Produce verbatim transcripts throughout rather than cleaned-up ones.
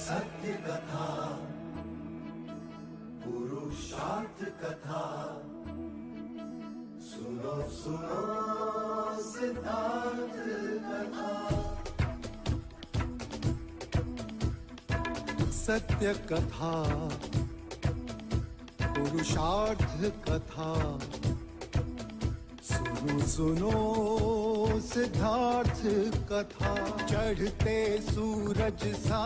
सत्य कथा, पुरुषार्थ कथा, सुनो सुनो सिद्धार्थ कथा। सत्य कथा, पुरुषार्थ कथा, सुनो सुनो सिद्धार्थ कथा। चढ़ते सूरज सा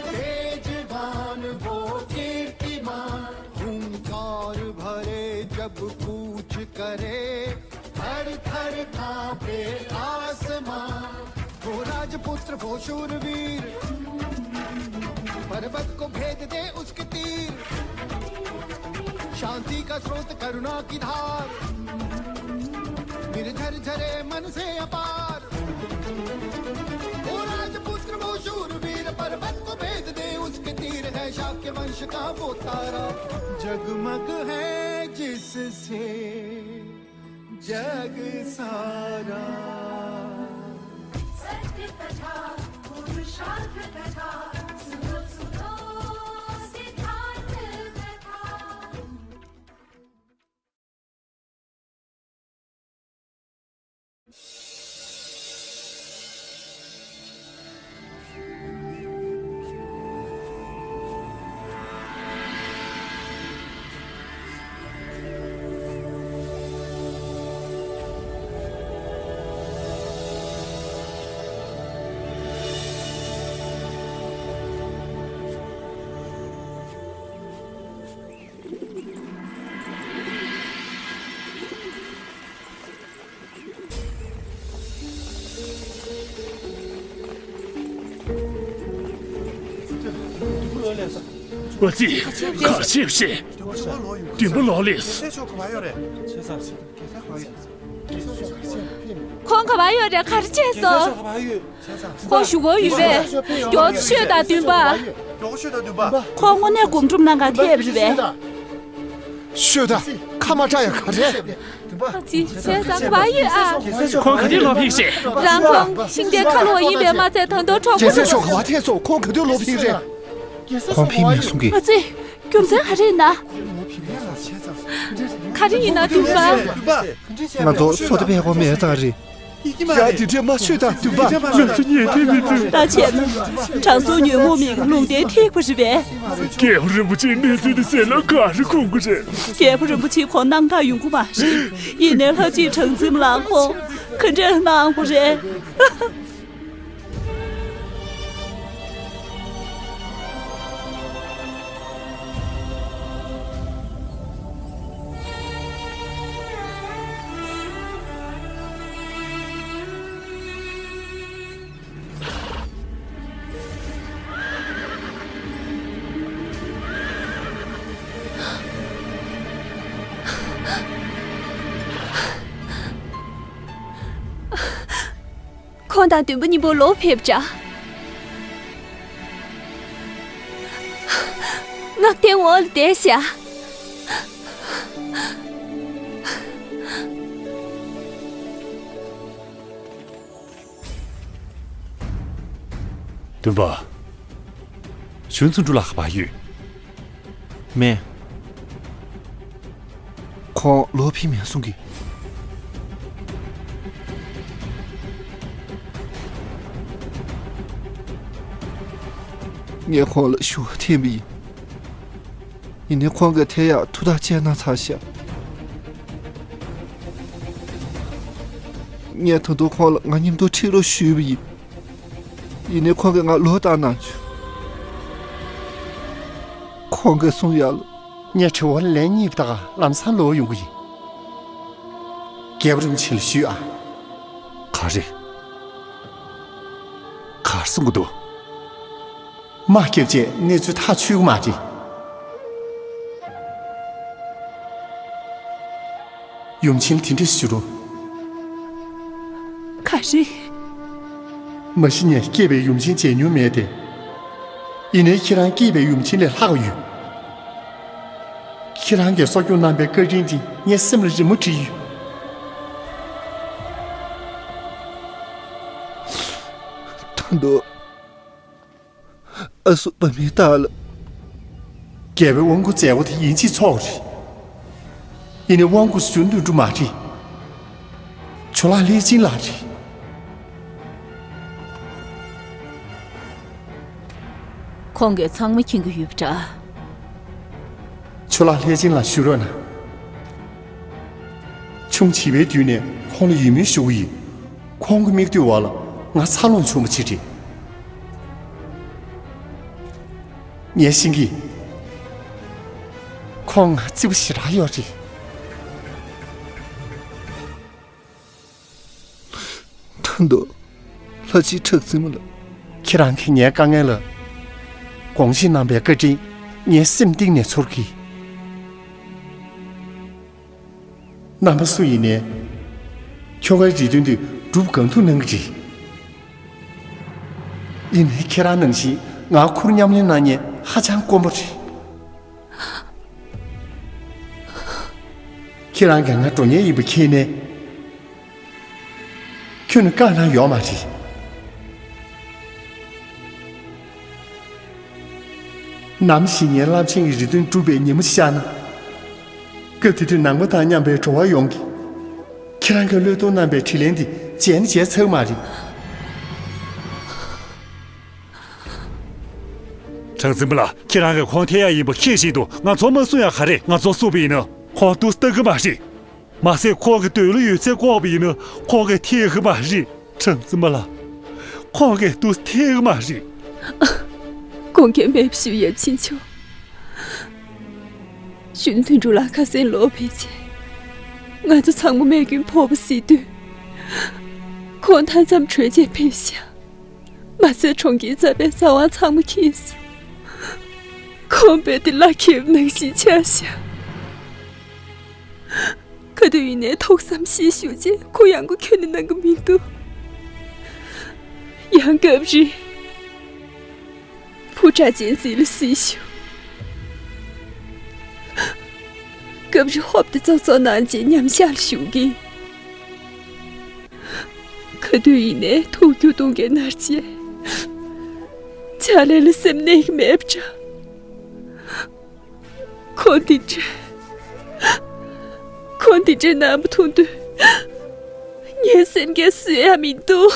तेजवान वो कीर्तिमान, हुंकार भरे जब कूच करे, थर थर कांपे आसमां। वो राजपुत्र वो शूरवीर, पर्वत को भेद दे उसके तीर। शांति का स्रोत करुणा की धार, निर्झर झरे मन से अपार। वो राजपुत्र वो शूरवीर, पर्वत को भेद दे उसके तीर। है शाक्य वंश का वो तारा, जगमग है जिससे जग सारा। सत्य कथा, पुरुषार्थ कथा, सुनो सुनो सिद्धार्थ कथा। ཨ་ཙི། ག་རེ་བྱས་པ་རེད། འདུན་པ་ལོག་ལེས། ཁོང་ག་པར་ཡོད་རེད། ག་རེ་བྱས་སོང་། ཁོང་གཞུག་གུ་ཡོད་པས། མགྱོགས་ཚོ་ཤོད་དང་འདུན་པ། ཁོང་དངོས་གནས་སྒོམ་སྒྲུབ་གནང་གར་ཐེབས་རེད་པས། ཤོད་དང་། ཁ་མ་གྲག་ཡ་ག་རེ། ཨ་ཙི། བྱས་ཙང་ག་པར་ཡོད་ཨ། ཁོང་ག་དུས་ལོག་ཕེབས་ཤེས། རང་ཁོང་ཤིང་རྟའི་ཁ་ལོ་བ་ཡིན་པས་མ་ཚད། ད་དུང་གྲོགས་པོ། རྒྱལ་སྲས་མཆོག་ག་པར་ཐེབས་སོང་། ཁོང་ག་དུས་ལོག་ཕེབས་རེད། ཁོང་ཕེབས་མེད་གསུང་གི། ཨ་ཙི། རྒྱུ་མཚན་ག་རེ་ཡིན་ན། ག་རེ་ཡིན་ན་འདུན་པ། ང་ཚོ་སོ་ཏི་ཕེ་ཁོ་མེད་ཙང་རེད། ཡ། དེ་འདྲས་མ་ཤོད་དང་འདུན་པ། ང་ཚོ་ཉན་ཐེ་མི་ཐུབ། ད་བྱས་ན། དྲང་སྲོང་ཉོན་མོངས་མིག་ལུང་བསྟན་ཐིག་པ་རེད་པས། རྒྱལ་བ་རིན་པོ་ཆེའི་གནས་ཚུལ་དེ་གསན་ན་ག་རེ་ཁུངས་ཀྱི་རེད། རྒྱལ་བ་རིན་པོ་ཆེ་ཁོང་སྣང་དག་ཡོང་གི་མ་རེད། ཡིན་ནའི་ལྷ་གཅིག་གྲངས་འཛིན་ལ་ཁོང་ག་འདྲས་གནང་དགོས་རེད། ཁོང་དང་འདུན་པ་གཉིས་པོ་ལོག་ཕེབས་འདྲ། ངག་ཐལ་འོག་ལ་བསྡད་ཤག། འདུན་པ། གཞུང་ཚོགས་འགྲུལ་ལ་ག་པར་ཡོད། མེད། ཁོང་ལོག་ཕེབས་མེད་གསུང་གི། ངས་ཁོང་ལ་ཞུ་བ་འཐེན་པ་ཡིན། ཡིན་ནའི་ཁོང་གིས་དེ་ཡང་ཐུགས་ཐག་བཅད་གནང་ཚར་ཤག། ངས་ད་དུང་ཁོང་ལ་ང་མཉམ་དུ་ཁྲིད་རོགས་ཞུས་པ་ཡིན། ཡིན་ནའི་ཁོང་གིས་ང་ལོག་བཏང་གནང་བྱུང་། ཁོང་གིས་གསུངས་ཡག་ལ། ངས་དྲི་བ་ལན་གཉིས་པ་ད་ག་ལམ་སང་ལོག་ཡོང་གི་ཡིན། རྒྱལ་བ་རིན་པོ་ཆེ་ལ་ཞུས་ཨ། ག་རེ། ག་རེ་གསུང་གི་འདུག། དམག་བརྒྱབ་རྗེས་གནས་ཚུལ་ཐག་ཆོད་ཀྱི་མ་རེད། ཡུམ་ཆེན་ལ་དེ་འདྲས་ཞུ་རོགས། ག་རེ། མ་གཞི་ངས་སྐྱེས་པའི་ཡུམ་ཆེན་མཇལ་མྱོང་མེད་དེ། ཡིན་ནའི་ཁྱེད་རང་སྐྱེས་པའི་ཡུམ་ཆེན་ལས་ལྷག་ཡོད། ཁྱེད་རང་གིས་གསོ་སྐྱོང་གནང་པའི་བཀའ་དྲིན་དེ་ངའི་སེམས་ལ་རི་མོ་བྲིས་ཡོད། ད་དུང་། ཨ་སུ་པ་མི་ཏཱ་ལ། རྒྱལ་པོའི་དབང་སྐུར་མཛད་སྒོ་དེ་ཡིན་གཅིག་མཚུངས་རེད། ཡིན་ནའི་དབང་སྐུར་གཞོན་དོན་གྲུབ་མ་རེད། ཇོ་ལགས་ལྷས་སྦྱིན་ལགས་རེད། ཁོང་གིས་ཚང་མ་མཁྱེན་གྱི་ཡོད་པ་འདྲ། ཇོ་ལགས་ལྷས་སྦྱིན་ལགས་བཞུགས་རོགས་གནང་། ཆུང་བྱིས་པའི་དུས་ནས་ཁོང་ལ་ཡིད་སྨོན་ཞུ་གི་ཡོད། ཁོང་གི་མིག་ལྟོས་འོག་ལ་ང་འཚར་ལོངས་བྱུང་བ་ཅིག་རེད། ངས་ཤེས་ཀྱི། ཁོང་ང་བརྩི་བ་ཞེ་དྲག་ཡོད་རེད། ད་དུང་ལྷ་རྗེ་གྲགས་འཛིན་མ་ལགས། ཁྱེད་རང་གིས་ངའི་དཀའ་ངལ་ལ་དགོངས་བཞེས་གནང་བའི་བཀའ་དྲིན་ངས་སེམས་གཏིང་ནས་ཚོར་གི། རྣམ་པ་སུ་ཡིན་ནའི་ཁྱོ་གའི་རེ་འདུན་དེ་སྒྲུབ་གང་ཐུབ་གནང་གི་རེད། ཡིན་ནའི་ཁྱེད་རང་ནང་བཞིན་ང་ཁུར་མཉམ་ལེན་གནང་མཁན་ཧ་ཅང་དཀོན་པོ་རེད། ཁྱེད་རང་གིས་ང་འགྲོ་མཁན་ཡིན་པ་མཁྱེན་ནའི། ཁྱོད་ནི་བཀའ་གནང་ཡོད་མ་རེད། ནམ་ཞིག་ངའི་རླབས་ཆེན་གྱི་རེ་འདུན་འགྲུབ་པའི་ཉིན་མོ་ཤར་ན། སྐབས་དེ་དུས་ནང་པ་དང་མཉམ་པའི་འགྲོ་བ་ཡོངས་ཀྱིས་ཁྱེད་རང་གི་བློས་གཏོང་གནང་པའི་དྲིན་ལན་འདི་བརྗེད་ནི་བརྗེད་ཚར་གི་མ་རེད། གྲགས་འཛིན་པ་ལགས། ཁྱེད་རང་གིས་ཁོང་འཐེན་ཡག་ཡིན་པ་མཁྱེན་བཞིན་དུ་ང་ཚོ་མ་བསུ་ཡག་ག་རེ། ང་ཚོ་བསུ་བ་ཡིན་ན་ཁོང་དུ་ལྟ་གི་མ་རེད། མ་ཟད་ཁོང་གི་འདོད་བློ་ཡོད་ཚད་བཀོག་པ་ཡིན་ན་ཁོང་གིས་འཐེན་གི་མ་རེད། གྲགས་འཛིན་པ་ལགས། ཁོང་གིས་དུ་འཐེན་གི་མ་རེད། དགོངས་འགལ་མེད་པ་ཞུ། ཡབ་ཆེན་མཆོག་གཞོན་དོན་གྲུབ་ལགས་ཁ་སང་ལོག་ཕེབས་རྗེས། ང་ཚོ་ཚང་མ་རྨས་སྐྱོན་ཕོག་པ་གཟིགས་དུས། ཁོང་མཐའ་མཚམས་གྲོལ་རྗེས་ཕེབས་ཤག་མ་ཟད་གྲོང་ཁྱེར་རྩ་བའི་བྱ་བ་ཚང་མ་མཁྱེན་སོང་། ཁོང་རྦད་དེ་བླ་མཁས་པ་ནང་བཞིན་ཆགས་ཤག་ག་དུས་ཡིན་ནའི་ཐུགས་བསམ་བཞེས་ཞུ་རྗེས་ཁོ་ཡང་སྒོ་ཁྱོན་ནས་གནང་གི་མི་འདུག་ཡང་སྐབས་རེ། བུ་གྲགས་ཅན་ཟིག་ལ་གཟིགས་ཞུ། སྐབས་རེ་ཧོབ་སྟེ་ཙོག་ཙོག་གནང་རྗེས་མཉམ་ཞག་ལ་བཞུགས་ཀྱི། ག་དུས་ཡིན་ནའི་ཐུགས་རྒྱུད་སྟོང་གི་མནར་རྗེས། ཕྱག་ལས་ལ་སེམས་གནས་ཀྱི་མེད་པ་འདྲ། ཁོང་འདི་འདྲ། ཁོང་འདི་འདྲའི་རྣམ་པ་མཐོང་དུས། ངའི་སེམས་ཀྱང་བཟོད་ཡག་མི་འདུག་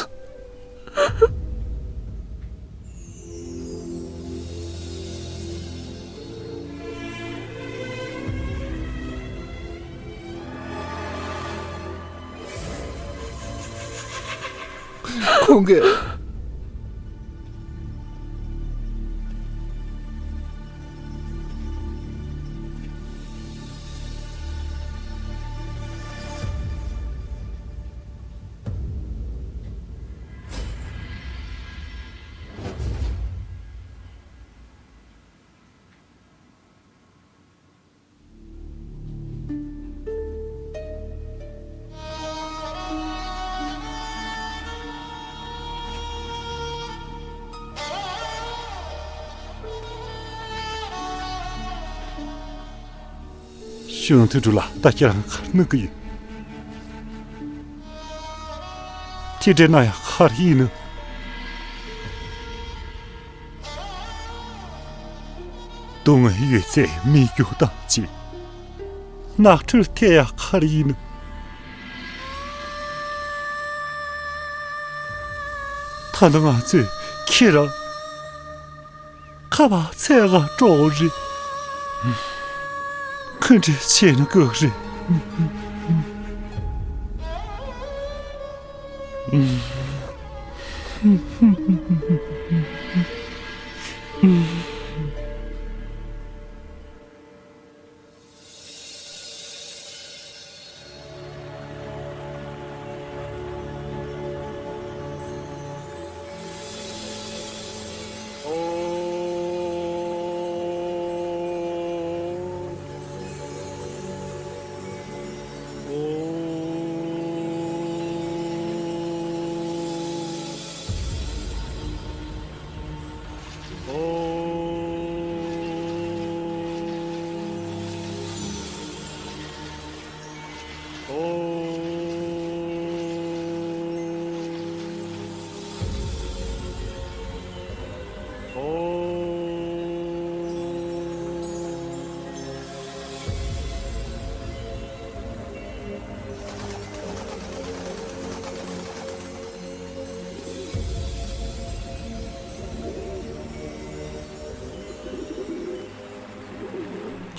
ཁོང་གིས། གཞོན་དུ་འགྲོ་ལ་ད་ཁྱེད་རང་ག་རེ་གནང་གི་ཡོད། ཐེ་འདྲེ་ན་ཡང་ག་རེ་ཡིན་ནམ། སྡུག་བསྔལ་ཡོད་ཚད་མི་རྒྱུ་བཏང་བྱས། ནགས་ཁྲོད་ཐལ་ཡག་ག་རེ་ཡིན་ནམ། ད་ལྟ་ང་ཚོས་ཁྱེད་རང་ཁ་བ་ཚད་ག་སྤྲོ་བོ་རེད། ག་འདྲ་བྱས་ན་དགའ་རེད།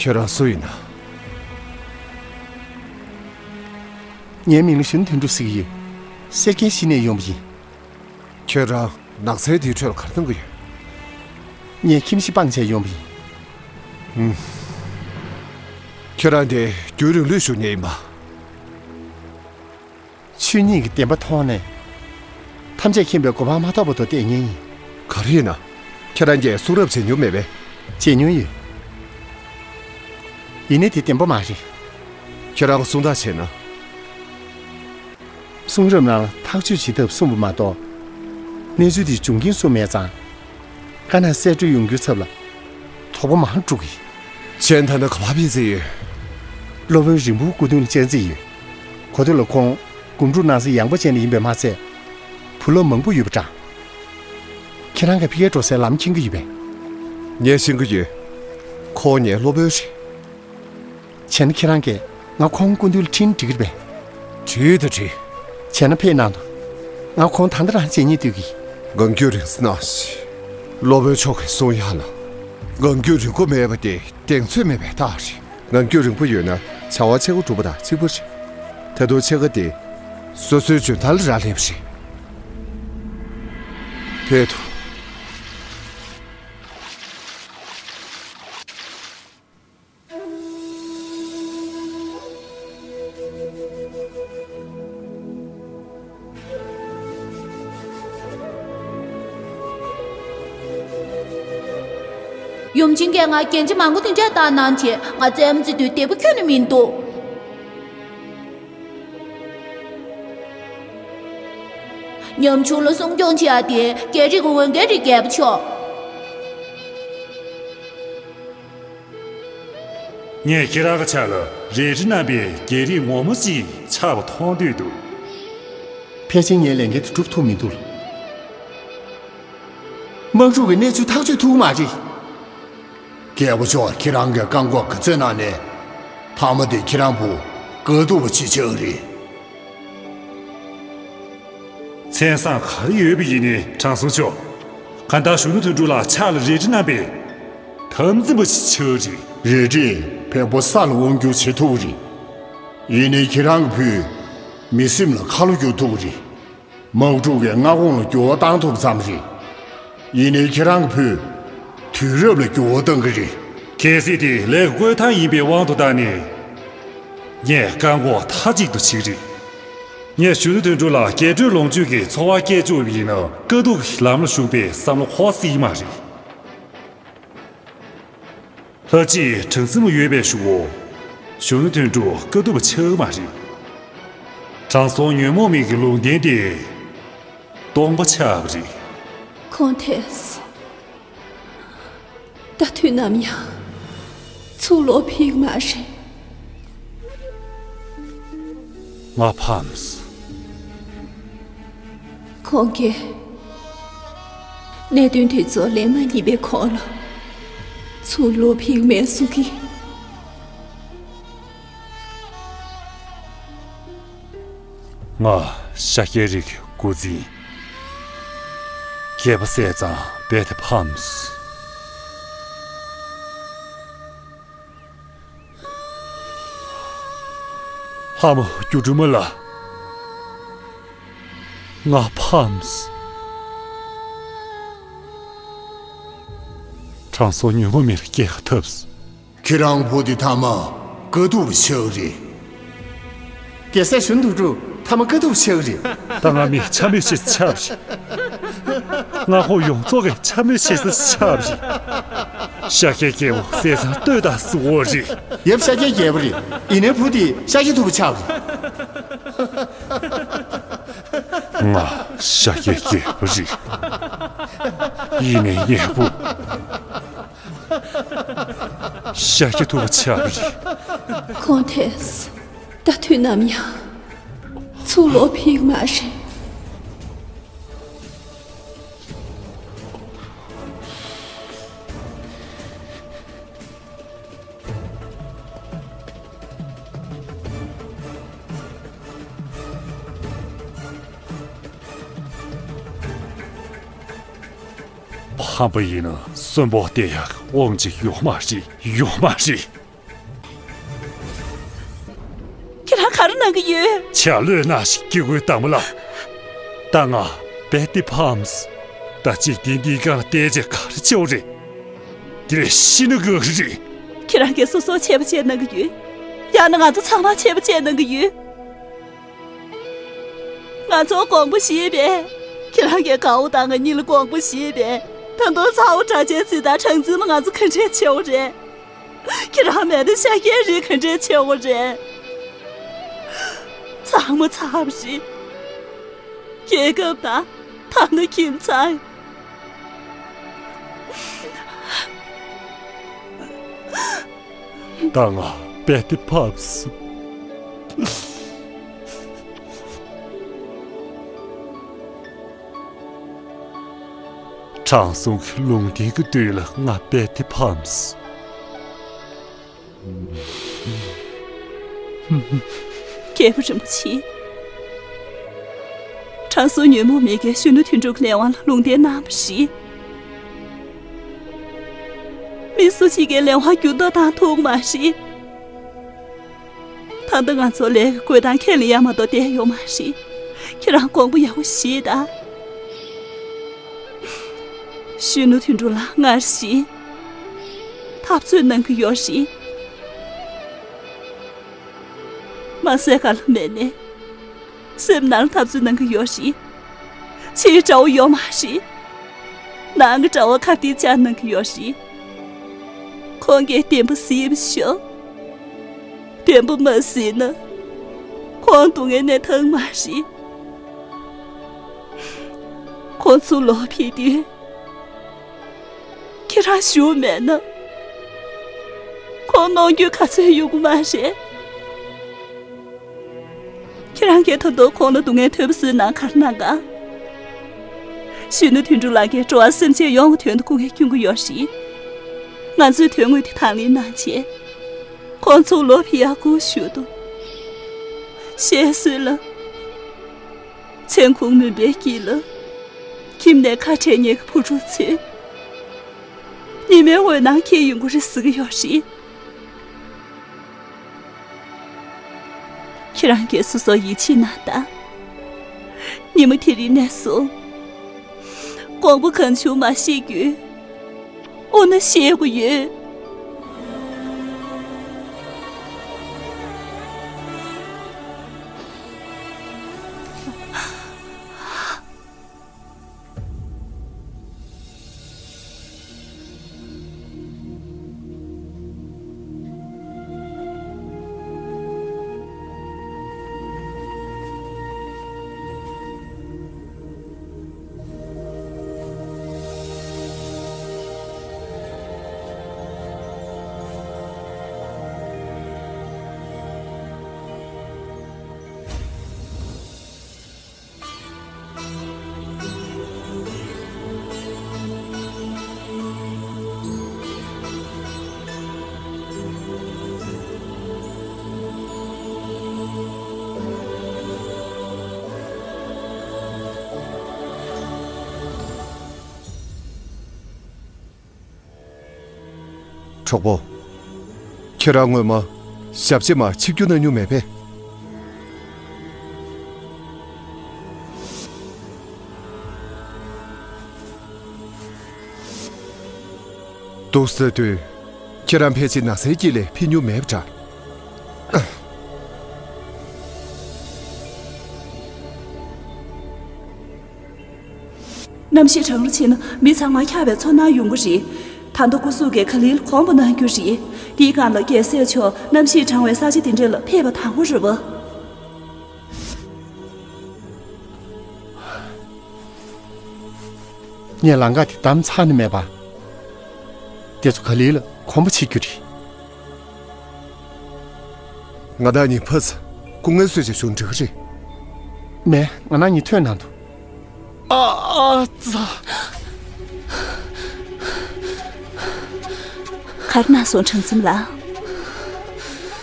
ཁྱོད་རང་སུ་ཡིན་ན། ངའི་མིང་ལ་གཞོན་དོན་གྲུབ་ཟེར་གྱི་ཡོད། གསེར་ཁྱེར་བཞི་ནས་ཡོང་བ་ཡིན། ཁྱོད་རང་ནགས་ཚལ་དེའི་ཁྲོད་ལ་ག་རེ་གཏོང་གི་ཡོད། ངས་ཁྱིམ་གཞིས་སྤངས་བྱས་ཡོང་བ་ཡིན། ཨུམ། ཁྱོད་རང་དེ་རྒྱུན་རིང་ལོས་བཞུགས་མཁན་ཡིན་པ། ཆོས་ཉིད་ཀྱི་བདེན་པ་མཐོང་ནས། ཐམས་ཅད་མཁྱེན་པའི་གོ་འཕང་མ་ཐོབ་བར་དུ་བསྡད་མཁན་ཡིན། ག་རེ་ཡིན་ན། ཁྱེད་རང་གིས་གསུང་རབ་མཇལ་མྱོང་མེད་པས། མཇལ་མྱོང་ཡོད། ཡིན་ནའི་དེ་བདེན་པ་མ་རེད། ཁྱེད་རང་གསུང་ཐག་བཅད་ན། གསུང་རབ་ནང་ལ་ཐག་གཅོད་བྱེད་ཐབས་གསུངས་པ་མ་གཏོགས། གནས་ཚུལ་དེའི་འབྱུང་རྐྱེན་སུ་མེད་ཙང་། དཀར་ནག་གསལ་སྒྲོན་ཡོང་རྒྱུའི་ཚབ་ལ་དོགས་པ་མང་དྲུག་གི། གཞན་ད་ལྟ་ག་པར་ཕེབས་རྩིས་ཡོད། སློབ་དཔོན་རིང་པོ་སྐུ་མདུན་ལ་བཅར་རྩིས་ཡོད། གོ་ཐོས་ལ་ཁོང་སྒོམ་སྒྲུབ་གནང་ས་ཡངས་པ་ཅན་ལ་ཡིན་པས་མ་ཚད། བུ་སློབ་མང་པོ་ཡོད་པ་འདྲ། ཁྱེད་རང་གིས་ཕ་གིར་འགྲོ་སའི་ལམ་མཁྱེན་གྱི་ཡོད་པས། ངས་ཤེས་ཀྱི་ཡོད། ཁོང་ངའི་སློབ་དཔོན་རེད། བྱས་ན་ཁྱེད་རང་གིས་ང་ཁོང་སྐུ་མདུན་ལ་ཁྲིད་ན་འགྲིག་གི་རེད་པས། ཁྲིད་དང་ཁྲིད། བྱས་ན་ཕེབས་གནང་དང་། ང་ཁོང་ད་ལྟ་རང་མཇལ་སྙིང་འདོད་ཀྱི། ངང་རྒྱུད་རིང་ས་ན་ཞིག་སློབ་དཔོན་མཆོག་གིས་གསུང་ཡག་ལ། ངང་རྒྱུད་རིང་པོ་མེད་པ་དེ་གདེང་ཚོད་མེད་པའི་རྟགས་རེད། ངང་རྒྱུད་རིང་པོ་ཡོད་ན་བྱ་བ་ཕྱེད་ཀ་གྲུབ་པ་དང་གཅིག་པ་རེད། ད་དུང་ཕྱེད་ཀ་དེ་སོ་སོའི་འཇོན་ཐང་ལ་རག་ལས་པ་རེད། ཕེབས་དང་། ཡུམ་ཆེན་གྱིས་ང་རྒྱན་ཆ་མང་པོ་དེ་འདྲ་བཏགས་གནང་བྱས། ང་རྩེད་མོ་རྩེ་དུས་བདེ་པོ་ཁྱོན་ནས་མི་འདུག་ཉམ་ཆུང་ལ་སྲུང་སྐྱོང་བྱེད་ཡག་དེ་རྒྱལ་རིགས་ཀྱི་འོས་འགན་རེད། རྒྱལ་པོ་མཆོག་ངས་ཁྱེད་རང་གི་ཕྱག་ལ་རལ་གྲི་བསྣམས་པའི་རྒྱལ་རིགས་ངོ་མ་ཞིག་ཆགས་པ་མཐོང་འདོད་འདུག་ཕལ་ཆེར་ངའི་ལས་འགན་དེ་འགྲུབ་ཐུབ་མི་འདུག་དམག་འཁྲུག་གི་གནས་ཚུལ་ཐག་གཅོད་ཐུབ་ཀྱི་མ་རེད། རྒྱལ་པོ་མཆོག་ཁྱེད་རང་གིས་བཀག་འགོག་ག་ཚོད་གནང་ནའི། མཐའ་མ་དེ་ཁྱེད་རང་བུ་དཀའ་སྡུག་པ་ཅིག་ཆགས་ཀྱི་རེད། མཚན་བཟང་ག་རེ་ཡོད་པ་ཡིན་ནའི་དྲང་སྲོང་མཆོག་གང་ལྟར་གཞོན་ནུ་དོན་གྲུབ་ལགས་ཕྱག་ལ་རལ་གྲི་བསྣམས་པའི་དམ་འཛིན་པ་ཞིག་ཆགས་རེད། རལ་གྲིས་བེམ་པོ་ས་ལ་དབང་བསྒྱུར་བྱེད་ཐུབ་རེད། ཡིན་ནའི་ཁྱེད་རང་གི་བུས་མི་སེམས་ལ་ཁ་ལོ་བསྒྱུར་ཐུབ་རེད། དམག་འཁྲུག་གིས་མངའ་ཁོངས་ལ་འགྱུར་བ་བཏང་ཐུབ་ཙམ་རེད། ཡིན་ནའི་ཁྱེད་རང་གི་བུས་དུས་རབས་ལ་འགྱུར་བ་གཏང་གི་རེད། གལ་སྲིད་དེ་ལས་ཀྱི་བསྐོས་ཐང་ཡིན་པའི་དབང་དུ་བཏང་ནས། ངས་བཀག་འགོག་མཐའ་གཅིག་ཏུ་བྱེད་ཀྱི་རེད། ངས་གཞོན་ནུ་དོན་གྲུབ་ལ་རྒྱས་སྤྲོས་ལོངས་སྤྱོད་ཀྱི་འཚོ་བ་སྐྱེལ་བཅུག་པ་ཡིན་ན། དཀའ་སྡུག་གི་ལམ་ལ་ཞུགས་པའི་བསམ་བློ་འཁོར་སྲིད་ཀྱི་མ་རེད། ལྷ་གཅིག་དྲང་སེམས་ཡོད་པའི་གཞུག་གུ། གཞོན་ནུ་དོན་གྲུབ་དཀའ་སྡུག་པ་ཆགས་ཀྱི་མ་རེད། དྲང་སྲོང་ཉོན་མོངས་མེད་ཀྱི་ལུང་བསྟན་དེ་སྟོང་པ་ཆགས་པ་རེད། ཁོང་ཐེས། ད་དུས་ནམ་ཡང་ཚུར་ལོག་ཕེབས་ཀྱི་མ་རེད། ང་ཕམ་སོང་། ཁོང་གིས་གནད་དོན་དེ་ཚོ་ལན་མ་རྙེད་པའི་གོང་ལ་ཚུར་ལོག་ཕེབས་མེད་གསུང་གི། ང་ཤཱཀྱའི་རིགས་ཀྱི་འགོ་འཛིན་རྒྱལ་པོ་བསད་ཙང་རྦད་དེ་ཕམ་སོང་། ལྷ་མོ་སྒྱུ་འཕྲུལ་མ་ལགས། ང་ཕམ་སོང་། དྲང་སྲོང་ཉོན་མོངས་མེད་ལ་སྐྱེལ་ག་ཐུབ་སོང་། ཁྱེད་རང་བུ་དེ་མཐའ་མ་དཀའ་སྡུག་པ་ཆགས་རེད། རྒྱལ་སྲས་གཞོན་དོན་གྲུབ་མཐའ་མ་དཀའ་སྡུག་པ་ཆགས་རེད། ད་ང་མི་ཆ་མེད་ཞིག་ཆགས་རེད། མངའ་ཁོངས་ཡོངས་རྫོགས་ཀྱི་ཆ་མེད་ཞིག་ཆགས་རེད། ཤཱཀྱའི་རྒྱལ་པོ་བསད་ཙང་ལྟོས་དང་གཟིགས་འོ་རེད། ཡབ་ཤཱཀྱའི་རྒྱལ་པོ་རེད། ཡིན་ནའི་བུ་དེ་ཤཱཀྱ་ཐུབ་པ་ཆགས་རེད། ང་ཤཱཀྱའི་རྒྱལ་པོ་རེད། ཡིན་ནའི་ངའི་བུ་ཤཱཀྱ་ཐུབ་པ་ཆགས་རེད། ཁོང་ཐེས། ད་དུས་ནམ་ཡང་ཚུར་ལོག་ཕེབས་མ་རེད། ཕམ་པ་ཡིན་ན་གསོན་པོ་བསྡད་ཡག་དབང་ཅིག་ཡོད་མ་རེད། ཡོད་མ་རེད། གི་ཡོད། ཆ་ལོས་ན་ཞིག་སྐྱེ་དགོས་དང་མོ་ལ། ད་ང་བེ་ཏི་ཕམ་སི། ད་འཇིག་རྟེན་འདིའི་སྒང་ལ་བལྟས་རྗེས་ག་རེ་བྱེད་རེད། དེ་རེ་ཤི་ནི་གི་རེད། ཁྱེད་རང་གིས་སོ་སོ་ཆད་པ་བྱས་གནང་གི་ཡོད། ཡང་ན་ང་ཚོ་ཚང་མ་ཆད་པ་བྱས་གནང་གི་ཡོད། ང་ཚོ་དགོངས་པ་བཞེས་པས། ཁྱེད་རང་གིས་དགའ་བོ་དང་ང་གཉིས་ལ་དགོངས་པ་བཞེས་པས། ད་དུང་ཚ་བོ་གྲྭ་ཆེན་ཚེ་དང་གྲངས་འཛིན་མ་ང་ཚོ་ག་འདྲས་ཆེ་བོ་རེད། ཁྱེད་རང་མེད་ན་ཤ་སྐྱེས་རིགས་ག་འདྲས་ཆེ་བོ་རེད། ཚང་མ་ཚར་བ་རེད། རྒྱལ་ཁབ་དང་ཐ་ན་ཁྱིམ་ཚང་། ད་ང་བེ་ཏི་ཕམ་སི། དྲང་སྲོང་གི་ལུང་བསྟན་གྱི་དུས་ལ་ང་བེ་ཏི་ཕམ་སི། རྒྱལ་པོ་རིན་པོ་ཆེ། དྲང་སྲོང་ཉོན་མོངས་མེད་ཀྱིས་གཞོན་ནུ་དོན་གྲུབ་ལས་དབང་ལ་ལུང་བསྟན་གནང་བ་རེད། མི་སུ་གཅིག་གིས་ལས་དབང་འགྱུར་ལྡོག་བཏང་ཐུབ་མ་རེད། ད་ལྟ་ང་ཚོ་ལས་ཀྱི་བཀོད་སྟངས་ཁས་ལེན་ཡག་མ་གཏོགས་བསྡད་ཡོད་མ་རེད། ཁྱེད་རང་དགོངས་པ་ཡག་པོ་བཞེས་དང་། གཞོན་ནུ་དོན་གྲུབ་ལགས་སྔར་བཞིན་འཐབ་རྩོད་གནང་གི་ཡོད་རེད། མ་ཟད་ག་ལ་མེད་ནས། སེམས་ནང་འཐབ་རྩོད་གནང་གི་ཡོད་རེད། ཕྱིའི་དགྲ་བོ་ཡོད་མ་རེད། ནང་གི་དགྲ་བོ་ཁ་གཏད་བཅག་གནང་གི་ཡོད་རེད། ཁོང་གིས་བདེན་པ་གཟིགས་པ་ཤོག་བདེན་པ་མ་གཟིགས་ན། ཁོང་སྡུག་བསྔལ་ནས་ཐར་མ་རེད། ཁོང་ཚུར་ལོག་ཕེབས་དུས། ཁྱེད་རང་བཞུགས་མེད་ན། ཁོང་གནོང་འགྱོད་ག་ཚོད་ཡོང་གི་མ་རེད། ཁྱེད་རང་གིས་ད་དུང་ཁོང་ལ་སྡུག་བསྔལ་ཐེབས་པ་བཟོས་ན་ག་རེ་གནང་ག། གཞོན་ནུ་དོན་གྲུབ་ལགས་ཀྱིས་འགྲོ་བ་སེམས་ཅན་ཡོངས་ཀྱི་དོན་དུ་སྐུ་ངལ་སྐྱོན་གྱི་ཡོད་རེད། ང་ཚོས་དོན་དངོས་དེ་དང་ལེན་གནང་བྱས། ཁོང་ཚུར་ལོག་ཕེབས་ཡག་སྒུག་བཞུགས་འདུག་བཤད་སྲོལ་ལ། མཚན་གུང་མུན་པའི་དཀྱིལ་ལ། ཁྱིམ་ནས་ཁ་བྲལ་མཁན་གྱི་བུ་ཕྲུག་ཚོས། ཉི་མའི་འོད་སྣང་འཁྱེར་ཡོང་གི་རེད་ཟེར་གྱི་ཡོད་རེད། ཁྱེད་རང་གིས་སོ་སོར་ཡིད་ཆེས་གནང་དང་། ཉི་མ་དེ་རིང་ནས་བཟུང་། དགོངས་པ་གང་བྱུང་མ་བཞེས་རྒྱུ། འོ་ན་བཞེས་དགོས་ཡོད། གྲོགས་པོ། ཁྱེད་རང་སྔོན་མ་ཞབས་ཕྱི་མར་ཆིབས་བསྒྱུར་གནང་མྱོང་མེད་པས། འདུག་ཟེར་དུས། ཁྱེད་རང་ཕལ་ཆེར་ན་ཚའི་དཀྱིལ་ལས་ཕེབས་མྱོང་མེད་པ་འདྲ། གནམ་གཤིས་གྲང་རུ་ཕྱིན་ན་མི་ཚང་མ་འཁྱག་པའི་ཚོར་སྣང་ཡོང་གི་རེད། ད་ལྟ་སྐུ་གཟུགས་ཀྱིས་ག་ལེར་གོམས་པ་གནང་རྒྱུ་རེད། དེའི་སྒང་ལ་རྒྱལ་སྲས་མཆོག་གནམ་གཤིས་གྲང་བའི་ས་ཆ་དེ་འདྲ་ལ་ཕེབས་པ་དང་པོ་རེད་པ། ངས་ལམ་ཁ་དེ་བདམས་ཚར་ནི་མེད་པ། དེ་ཚོ་ག་ལེར་ལ་གོམས་པ་བྱེད་རྒྱུ་རེད། ང་དང་གཉིས་ཕར་ཚུར་སྐུ་ངལ་གསོ་བྱས་བཞུགས་འགྲིག་གི་རེད། མེད། ང་རང་གཉིས་ཐོན་གནང་འདུག་ཨ་ཨ་ཙ། ག་རེ་གནང་སོང་། དྲང་སེམས་ལགས།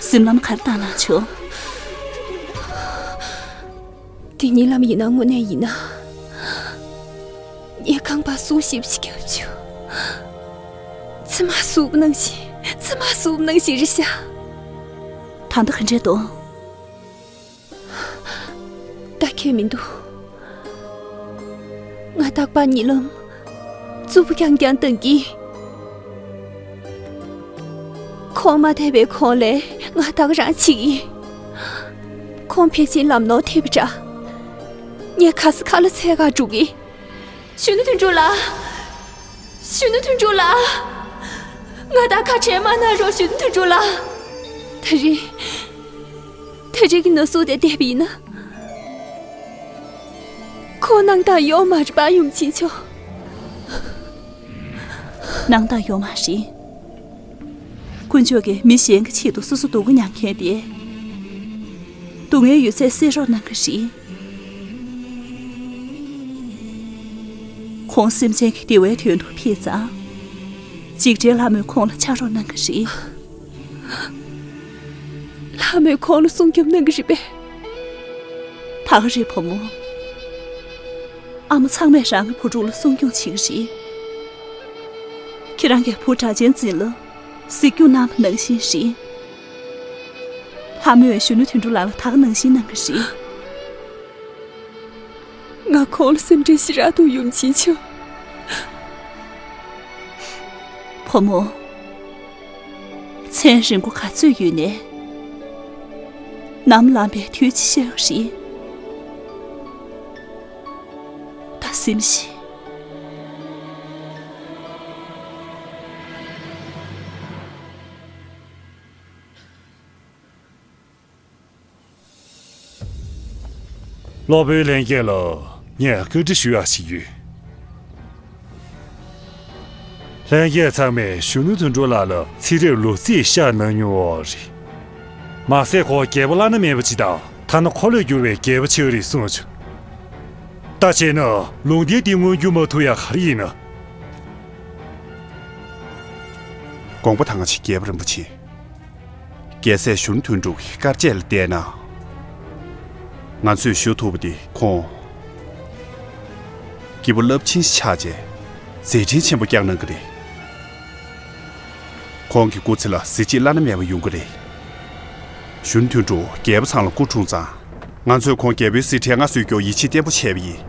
གཟིམ་ལམ་ག་རེ་བཏང་གནང་བྱུང་། འདི་གཉིད་ལམ་ཡིན་ན་དངོས་གནས་ཡིན་ན། ངས་རྐང་པ་ཟུག་ཞིབ་ཞིག་བརྒྱབ་བྱུང་། མཆིལ་མ་ཟུག་ནང་བཞིན། མཆིལ་མ་ཟུག་ནང་བཞིན་རེད་ཤག་ད་ལྟ་ག་འདྲས་འདུག་ཁྱད་མི་འདུག་ང་རྟག་པར་གཉིད་ལམ་རྩུབ་པོ་རྐྱང་རྐྱང་བཏང་གི། ཁོང་མ་ཐེ་བའི་གོང་ལས་ང་ད་ག་རང་འཆི་གི། ཁོང་ཕལ་ཆེར་ལམ་ནོར་ཐེབས་པ་འདྲ། ངས་ག་ས་ག་ལ་འཚོལ་ག་འགྲོ་གི། གཞོན་ནུ་དོན་གྲུབ་ལགས། གཞོན་ནུ་དོན་གྲུབ་ལགས། ང་དང་ཁ་བྲལ་མ་གནང་རོགས། གཞོན་ནུ་དོན་གྲུབ་ལགས། ད་རེས། ད་རེས་ཀྱི་ན་ཟུག་དེ་བསྡད་པ་ཡིན་ན། ཁོ་སྣང་དག་ཡོད་མ་རེད་པ། ཡུམ་ཆེན་མཆོག་སྣང་དག་ཡོད་མ་རེད། དཀོན་མཆོག་གིས་མི་གཞན་གྱི་ཆེད་དུ་སོ་སོ་སྡུག་པོ་མྱངས་མཁན་དེ། སྡུག་བསྔལ་ཡོད་ཚད་སེལ་རོགས་གནང་གི་རེད། ཁོང་སེམས་ཅན་གྱི་བདེ་བའི་དོན་དུ་ཕེབས་ཙང་། འཇིགས་བྲལ་ལྷ་མོས་ཁོང་ལ་ཕྱག་རོགས་གནང་གི་རེད། ལྷ་མོས་ཁོང་ལ་སྲུང་སྐྱོབ་གནང་གི་རེད་པས། ད་ག་རེད་བུ་མོ། ཨ་མ་ཚང་མས་རང་གི་བུ་ཕྲུག་ལ་སྲུང་སྐྱོང་བྱེད་ཀྱི་རེད། ཁྱེད་རང་གི་བུ་གྲགས་ཅན་འཛིན་ལ་གཟིགས་སྐྱོང་གནང་བ་ནང་བཞིན་རེད། ལྷ་མོས་གཞོན་ནུ་དོན་གྲུབ་ལགས་ལ་ད་ག་ནང་བཞིན་གནང་གི་རེད། ང་ཁོང་ལ་སེམས་ཁྲལ་ཞེ་དྲག་འདུག་ཡུམ་ཆེན་མཆོག་བུ་མོ། མཚན་རིང་པོ་ག་ཚོད་ཡོད་ནས། ནམ་ལངས་པའི་དུས་ཅི་ཤེས་རེད། ད་སེམས་ཤིག་སློབ་དཔོན་ལྷན་རྒྱས་ལ་ངས་བཀའ་འདྲི་ཞུ་ཡག་ཞིག་ཡོད། ལྷན་རྒྱས་ཚང་མས་གཞོན་ནུ་དོན་གྲུབ་ལགས་ལ་ཚེ་རབས་ལོ་ཚིགས་བཤད་གནང་མྱོང་བ་རེད། མ་ཟད་ཁོ་རྒྱལ་པོ་བླ་ན་མེད་པ་ཅིག་དང་ཐ་ན་འཁོར་ལོས་སྒྱུར་བའི་རྒྱལ་པོ་ཆགས་ཀྱི་རེད་གསུངས་བྱུང་། ད་བྱས་ན་ལུང་བསྟན་འདི་མངོན་འགྱུར་མ་ཐུབ་ཡག་ག་རེ་ཡིན་ན། དགོངས་པ་དང་ཆེ་རྒྱལ་པོ་རིན་པོ་ཆེ། རྒྱལ་སྲས་གཞོན་ནུ་དོན་གྲུབ་ཀྱི་དཀའ་སྤྱད་ལ་བལྟས་ན། ང་ཚོས་ཞུ་ཐུབ་པ་དེ་ཁོང་སྐྱེས་བུ་རླབས་ཆེན་ཞིག་ཆགས་རྗེས་མཛད་འཕྲིན་ཆེན་པོ་བསྐྱངས་གནང་གི་རེད། ཁོང་གི་སྐུ་ཚེ་ལ་གཟི་བརྗིད་བླ་ན་མེད་པ་ཡོང་གི་རེད། གཞོན་ནུ་དོན་གྲུབ་རྒྱལ་པོ་ཚང་ལ་སྐུ་འཁྲུངས་ཙང་། ང་ཚོས་ཁོང་རྒྱལ་པོའི་གཟི་ཁྲིར་མངའ་གསོལ་རྒྱུར་ཡིད་ཆེས་བརྟན་པོ་བྱས་པ་ཡིན།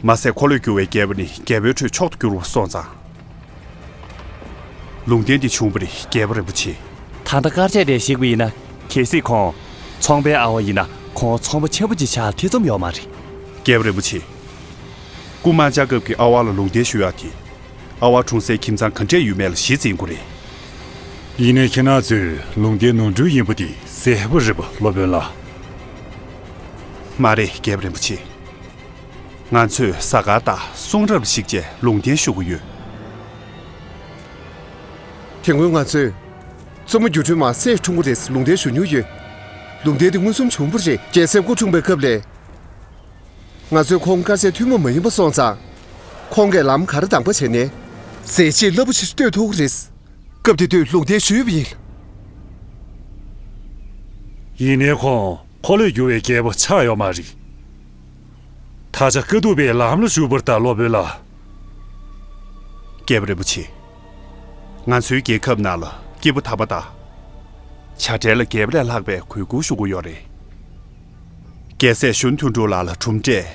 མ་ཟད་འཁོར་ལོས་སྒྱུར་བའི་རྒྱལ་པོ་ནི་རྒྱལ་པོའི་ཁྲོད་མཆོག་ཏུ་གྱུར་པ་སོང་ཙང་། ལུང་བསྟན་འདི་བྱུང་བ་རེད་རྒྱལ་པོ་རིན་པོ་ཆེ། ད་ལྟ་དཀར་ཆས་དེ་གཞིགས་པ་ཡིན་ན། གལ་སྲིད་ཁོང་ཚོང་པའི་ཨ་བ་ཡིན་ན་ཁོང་ཚོང་པ་ཆེན་པོ་ཅིག་ཆགས་ཐེ་ཚོམ་ཡོད་མ་རེད། རྒྱལ་པོ་རིན་པོ་ཆེ། སྐུ་དམར་འབྱར་སྐབས་ཀྱི་ཨ་བ་ལ་ལུང་བསྟན་ཞུ་ཡག་དེ། ཨ་བ་འཁྲུངས་སའི་ཁྱིམ་ཚང་ག་འདྲས་ཡོད་མེད་ལ་གཞི་འཛིན་དགོས་རེད། ཡིན་ནའི་ཁྱེད་རང་ཚོས་ལུང་བསྟན་ནོར་འཁྲུལ་ཡིན་པ་དེ་གསལ་པོ་རེད་པ་སློབ་དཔོན་ལགས། མ་རེད་རྒྱལ་པོ་རིན་པོ་ཆེ། ང་ཚོས་གཟའ་སྐར་དང་གསུང་རབ་ལ་གཞིགས་བྱས་ལུང་བསྟན་ཞུ་གི་ཡོད། དེ་སྔོན་ང་ཚོས་བཙུན་མོ་སྒྱུ་འཕྲུལ་མ་སྲས་འཁྲུངས་པ་རེད་ལུང་བསྟན་ཞུ་མྱོང་ཡོད། ལུང་བསྟན་དེ་མངོན་སུམ་བྱུང་བ་རེད། རྒྱལ་སྲས་སྐུ་འཁྲུངས་པའི་སྐབས་ལ། ང་ཚོས་ཁོང་དཀར་ཆས་ཐུན་མོང་མ་ཡིན་པ་སོང་ཙང་། ཁོང་གིས་ལམ་ག་རེ་དང་པོ་བྱས་ནས། མཛད་རྗེས་རླབས་པོ་ཆེ་ཞིག་གཏོད་ཐུབ་ཀྱི་རེད། སྐབས་དེ་དུས་ལུང་བསྟན་ཞུས་པ་ཡིན། ཡིན་ནའི་ཁོང་འཁོར་ལོས་སྒྱུར་བའི་རྒྱལ་པོ་ཆགས་ཡོད་མ་རེད། ད་ཆ་དཀའ་ཐུབ་པའི་ལམ་ལ་ཞུགས་པར་གདའ་སློབ་དཔོན་ལགས། རྒྱལ་པོ་རིན་པོ་ཆེ། ང་ཚོའི་རྒྱལ་ཁབ་ནང་ལ་སྐྱེས་བུ་དམ་པ་དང་། བྱ་བྲལ་ལ་རྒྱལ་པོ་ལས་ལྷག་པའི་གུས་བཀུར་ཞུ་དགོས་ཡོད་རེད། རྒྱལ་སྲས་གཞོན་དོན་གྲུབ་ལགས་ལ་གྲུབ་འབྲས་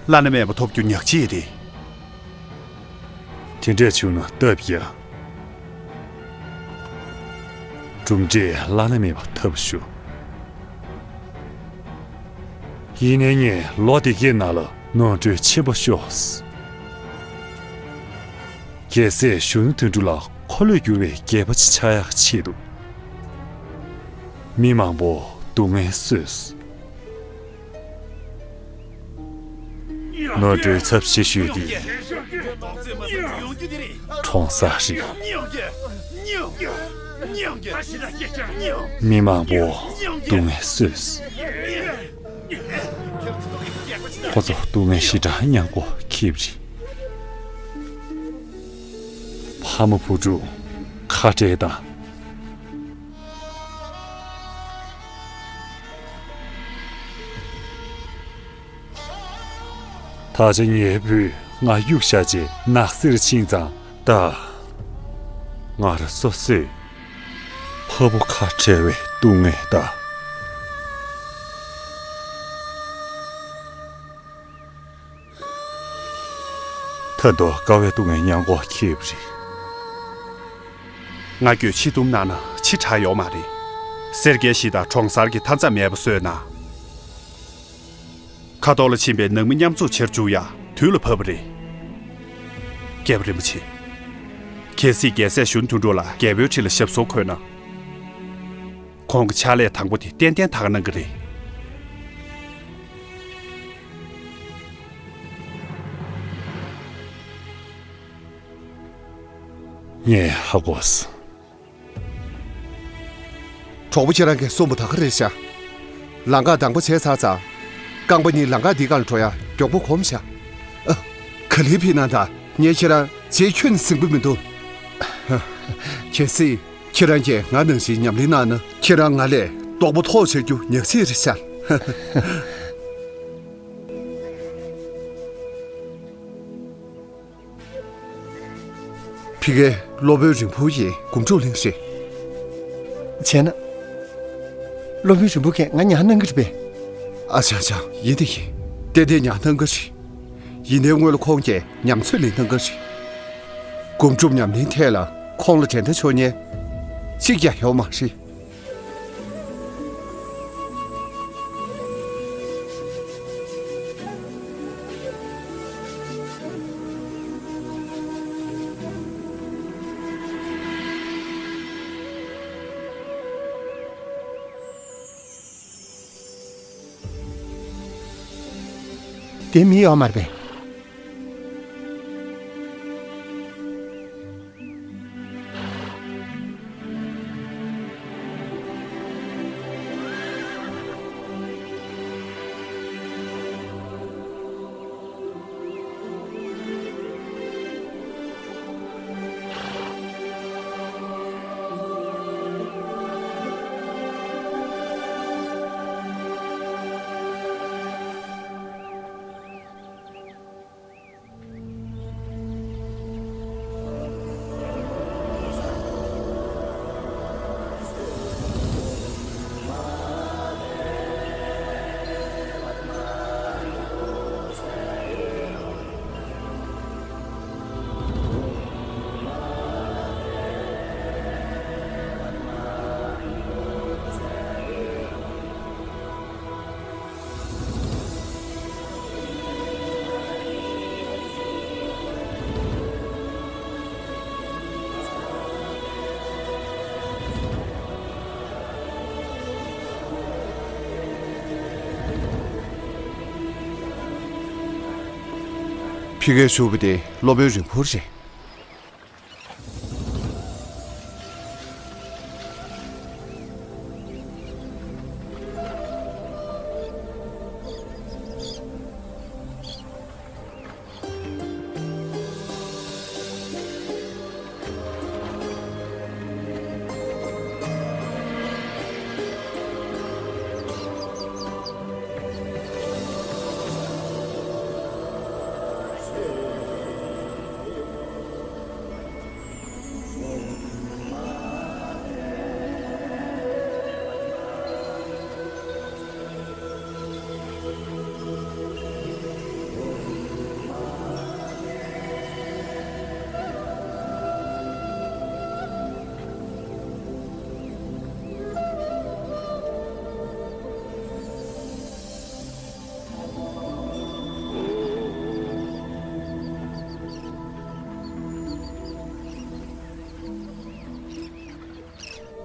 བླ་ན་མེད་པ་ཐོབ་རྒྱུ་ཉག་གཅིག་རེད། དེ་འདྲས་བྱུང་ན་སྟབས་ཡག་གྲུབ་འབྲས་བླ་ན་མེད་པ་ཐོབ་ཤོག་ཡིན་ནའི་ངས་ལོ་འདི་གའི་ནང་ལ་ནོར་འཁྲུལ་ཆེན་པོ་ཤོར། རྒྱལ་སྲས་གཞོན་ནུ་དོན་གྲུབ་ལགས་འཁོར་ལོས་སྒྱུར་བའི་རྒྱལ་པོ་ཅིག་ཆགས་ཡག་ཆེད་དུ། མི་མང་པོ་སྡུག་བསྔལ་བཟོས། ནོར་འཁྲུལ་ཚབས་ཆེ་ཤོས་དེ་གྲོང་གསར་རེད། མི་མང་པོ་སྡུག་བསྔལ་བཟོས། ཁོ་ཚོ་སྡུག་བསྔལ་ཞེ་དྲག་མྱངས་པོ་ཁྱིབ་རེད། ཕ་མ་བུ་ཕྲུག་ཁ་བྲལ་དང་། ད་ཆ་ངའི་བུས་ང་གཡུག་བཞག་རྗེས་ནགས་གསེབ་ཕྱིན་ཙང་། ད་ང་རང་སོ་སོས་ཕ་བུ་ཁ་བྲལ་བའི་སྡུག་བསྔལ་དང་། ད་དུང་དཀའ་བས་སྡུག་བསྔལ་མྱངས་དགོས་ཁེལ་བ་རེད། ང་རྒྱུད་ཕྱིར་བསྡོམས་གནང་ན་ཕྱིར་དྲག་ཡོང་མ་རེད། སེར་སྐྱའི་གཞིས་དང་གྲོང་གསར་གྱི་མཐའ་མཚམས་མེད་པ་བཟོས་ན། ཁ་ཐོར་ལ་ཕྱིན་པའི་ནང་མི་མཉམ་འཛོམས་བྱེད་རྒྱུ་ཡང་དུས་ལ་བབ་པ་རེད། རྒྱལ་བ་རིན་པོ་ཆེ། གལ་སྲིད་རྒྱལ་སྲས་གཞོན་དོན་གྲུབ་ལ་རྒྱལ་པོའི་ཁྲི་ལ་ཞབས་སོར་འཁོད་ན། ཁོང་གི་ཕྱག་ལས་དང་པོ་དེ་ཏན་ཏན་ད་ག་གནང་གི་རེད། ངས་ཧ་གོ་སོང་། གྲོགས་པོ་ཁྱེད་རང་གིས་གསུངས་པ་ད་ག་རེད་ཤག་ལམ་ཁ་དང་པོ་བྱས་ཚར་ཙང་། རྐང་པ་གཉིས་ལམ་ཁ་འདིའི་སྒང་ལ་འགྲོ་ཡ་མགྱོགས་པོ་གོམས་ཤག་ཨ། ག་ལེར་ཕེབས་གནང་དང་། ངས་ཁྱེད་རང་རྗེས་ཁྱོན་ཟིན་པ་མི་འདུག་གལ་སྲིད་ཁྱེད་རང་གིས་ང་ནང་བཞིན་ཉམས་ལེན་གནང་ན། ཁྱེད་རང་ང་ལས་རྡོག་པོ་མཐོ་བྱ་རྒྱུ་ཉག་གཅིག་རེད་ཤག་ཕ་གིའི་སློབ་དཔོན་རིང་པོ་ཡིན། སྒོམ་སྒྲུབ་གླིང་རེད། བྱས་ན། སློབ་དཔོན་རིན་པོ་ཆེས་ང་ཉར་གནང་གི་རེད་པས། ཨ་ཅག་ཅག་ཡིན་དེ་ཡིན། ཏན་ཏན་ཉར་གནང་གི་རེད། ཡིན་ནའི་སྔོན་ལ་ཁོང་གིས་ཉམས་ཚོད་ལེན་གནང་གི་རེད། སྒོམ་སྒྲུབ་ཉམས་ལེན་ཐད་ལ་ཁོང་ལ་འགྲན་ཟླ་ཆོག་མཁན་གཅིག་ཀྱང་ཡོད་མ་རེད། དེ་མི་ཡོད་མ་རེད་པས། ཕ་གིར་བཞུགས་པ་དེ་སློབ་དཔོན་རིང་པོ་རེད།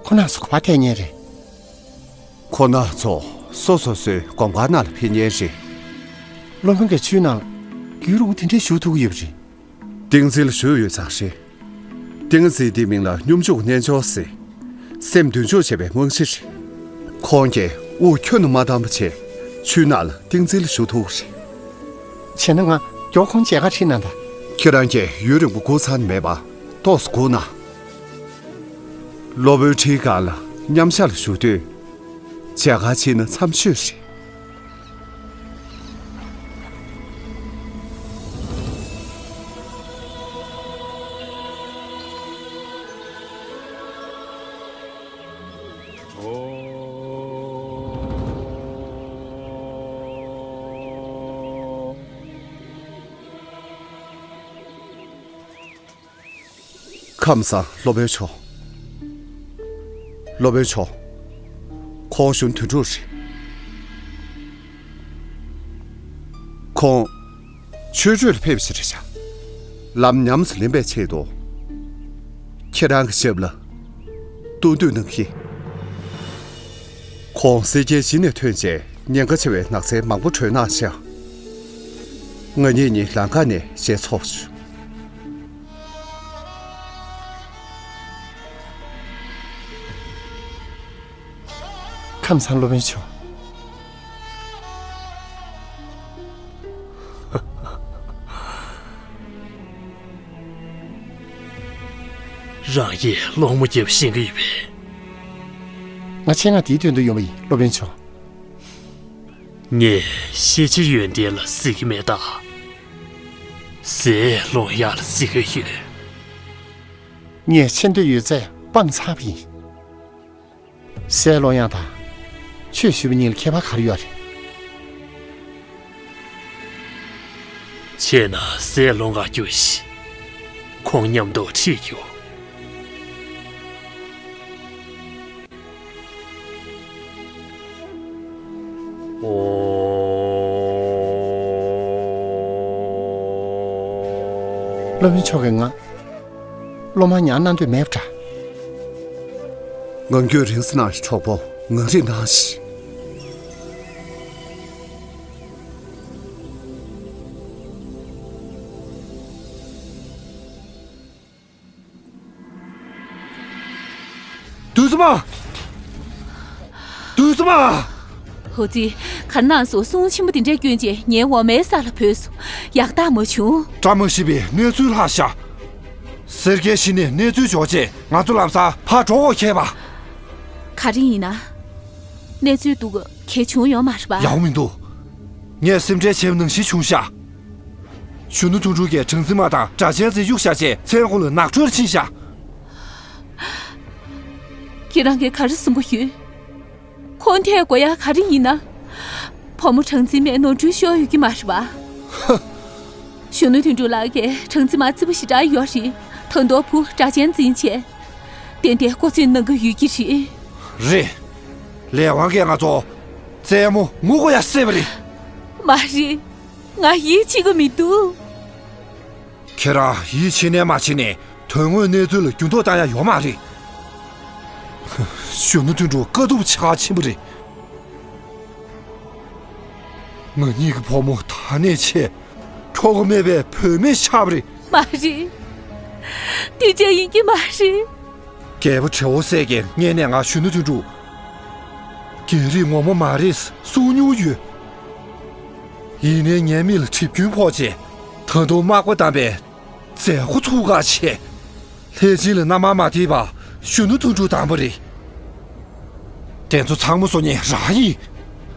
ཁོ་རྣམ་ཚོ་ག་པར་ཐད་མཁན་རེད། ཁོ་རྣམ་ཚོ་སོ་སོ་སོའི་སྒོམ་ཁང་ནང་ལ་ཕེབས་མཁན་རེད། སློབ་དཔོན་གྱིས་ཆུའི་ནང་ལ་རྒྱུན་རིང་པོ་དེ་འདྲས་བཞུགས་ཐུབ་ཀྱི་ཡོད་པ་རེད། ཏིང་འཛིན་ལ་བཞུགས་ཡོད་ཙང་རེད། ཏིང་འཛིན་དེའི་མིང་ལ་སྙོམས་འཇུག་རྣལ་འབྱོར་ཟེར། སེམས་མདུན་འཇུག་བྱེད་པའི་རྨང་གཞི་རེད། ཁོང་གིས་དབུགས་ཁྱོན་ནས་མ་བཏང་བ་བྱས་ཆུའི་ནང་ལ་ཏིང་འཛིན་ལ་བཞུགས་ཐུབ་ཀྱི་རེད། བྱས་ན་ང་མགྱོགས་ཁོང་མཇལ་ཁ་ཁྲིད་གནང་དང་། ཁྱེད་རང་གིས་ཡུན་རིང་པོ་སྒུག་ཚར་ནས་མེད་པ། ཏོག་ཙམ་སྒུག་གནང་། སློབ་དཔོན་ཁྲིའི་སྒང་ལ་མཉམ་ཞག་ལ་བཞུགས་དུས། མཇལ་ཁ་ཕྱིན་ན་འཚམས་ཤོས་རེད། ཁམས་བཟང་སློབ་དཔོན་མཆོག་སློབ་དཔོན་མཆོག་ཁོང་གཞོན་དོན་གྲུབ་རེད། ཁོང་ཆོས་ཁྲོད་ལ་ཕེབས་ཤིག་རེད་བྱ། ལམ་ཉམས་སུ་ལེན་པའི་ཆེད་དུ། ཁྱེད་རང་གི་ཞབས་ལ་གཏུག་འདོད་གནང་གི། ཁོང་སེར་སྐྱའི་གཞི་ནས་ཐོན་རྗེས་ཉེན་ཁ་ཆེ་བའི་ནགས་ཚལ་མང་པོ་བྲོས་གནང་ཤག་ང་གཉིས་གཉིས་ལམ་ཁ་ནས་ཞལ་ཚོགས་ཞུ། ཁམས་བཟང་སློབ་དཔོན་མཆོག་རང་གིས་སློང་མོ་རྒྱབ་ཤེས་ཀྱི་ཡོད་པས། ང་ཆེད་མངགས་དེའི་དོན་དུ་ཡོང་བ་ཡིན་སློབ་དཔོན་མཆོག་ངས་ཤེས་བྱ་ཡོན་ཏན་ལ་གཟིགས་ཀྱི་མེད་ད། ཟས་སློང་ཡག་ལ་གཟིགས་ཀྱི་ཡོད། ངས་ཆེ་འདོད་ཡོད་ཚད་སྤངས་ཚར་བ་ཡིན། ཟས་སློང་ཡག་དང་ཆོས་ཞུ་བ་གཉིས་ལ་ཁྱད་པར་ག་རེ་ཡོད་རེད། ཆེ་ན་ཟས་སློང་ག་རྒྱུ་ཞིག་ཁོང་མཉམ་དུ་ཁྲིད་རྒྱུ། སློབ་དཔོན་མཆོག་གིས་ང་སློབ་མ་ཉར་གནང་འདོད་མེད་པ་འདྲ། ངང་རྒྱུད་རིང་ས་ན་གྲོགས་པོ་ངང་རིག་གནང་ཞིག་བདུད་ཚང་མ། བདུད་ཚང་མ། ཧོ་ཙི། གར་ནང་སུ་སྲུང་ཆེན་པོ་དེ་འདྲས་བསྐྱོན་རྗེས་ངའི་འོ་མའི་ས་ལ་བུད་སོང་། ཡག་རྟགས་མ་བྱུང་། བཀྲ་མ་ཤིས་པའི་གནས་ཚུལ་ལྷག་ཤག་སེར་སྐྱའི་གཞི་ནས་གནས་ཚུལ་འབྱོར་རྗེས་ང་ཚོ་ལམ་སང་ཕར་འགྲོ་དགོས་ཁེལ་བ། ག་རེ་ཡིན་ན། གནས་ཚུལ་སྡུག་ག་གེ་བྱུང་ཡོད་མ་རེད་པ། ཡག་མི་འདུག་ངས་སེམས་ཁྲལ་བྱས་པ་ནང་བཞིན་བྱུང་ཤག་གཞོན་ནུ་དོན་གྲུབ་ཀྱིས་གྲངས་འཛིན་མ་དང་སྒྲ་གཅན་འཛིན་གཡུགས་བཞག་རྗེས་མཚན་དགུང་ལ་ནགས་ཁྲོད་ཕྱིན་ཤག་ཁྱེད་རང་གིས་ག་རེ་གསུང་གི་ཡོད། ཁོང་ཐད་དགོས་ཡག་ག་རེ་ཡིན་ན། བུ་མོ་གྲངས་འཛིན་མས་ནོར་འཁྲུལ་ཤོར་ཡོད་ཀྱི་མ་རེད་པ། གཞོན་ནུ་དོན་གྲུབ་ལགས་ཀྱིས་གྲངས་འཛིན་མ་རྩེ་པོ་ཞེ་དྲག་ཡོད་རེད། ད་དུང་བུ་སྒྲ་གཅན་འཛིན་བྱས། ཏན་ཏན་མགོ་འཚོས་གནང་གི་ཡོད་ཀྱི་རེད། རེད། ལས་དབང་གིས་ང་ཚོ་རྩེད་མོ་ངུ་དགོས་ཡག་བསད་པ་རེད། མ་རེད། ང་ཡིད་ཆེས་ཀྱི་མི་འདུག་ཁྱེད་རང་ཡིད་ཆེས་ནས་མ་ཆེས་ནས་དོན་དངོས་གནས་ཚུལ་ལ་འགྱུར་ལྡོག་བཏང་ཡག་ཡོད་མ་རེད། གཞོན་ནུ་དོན་གྲུབ་དཀའ་སྡུག་ཆེ་ཁག་ཆེན་པོ་རེད། ང་གཉིས་ཀྱི་བུ་མོ་ད་ནས་ཆེ། ཁྱོ་ག་མེད་པའི་བུད་མེད་ཆགས་པ་རེད། མ་རེད། དེ་འདྲ་ཡིན་གྱི་མ་རེད། རྒྱལ་པོ་བྲེ་བོ་སྲས་ཀྱི་སྔས་ནས་ང་གཞོན་ནུ་དོན་གྲུབ། རྒྱལ་རིགས་ངོ་མ་མ་རེད་གསུང་མྱོང་ཡོད། ཡིན་ནའི་ངའི་མིག་ལ་གྲིབ་སྐྱོན་ཕོག་རྗེས་ད་དུང་མག་པ་བསྡམས་པའི་མཛད་སྒོ་ཚུགས་ཁག་ཆེ། ལྷས་བྱིན་ལ་མནའ་མར་མ་དེད་པ་གཞོན་ནུ་དོན་གྲུབ་དང་པོ་རེད། དེ་ཚོ་ཚང་མ་བཟོ་མཁན་རང་ཡིན།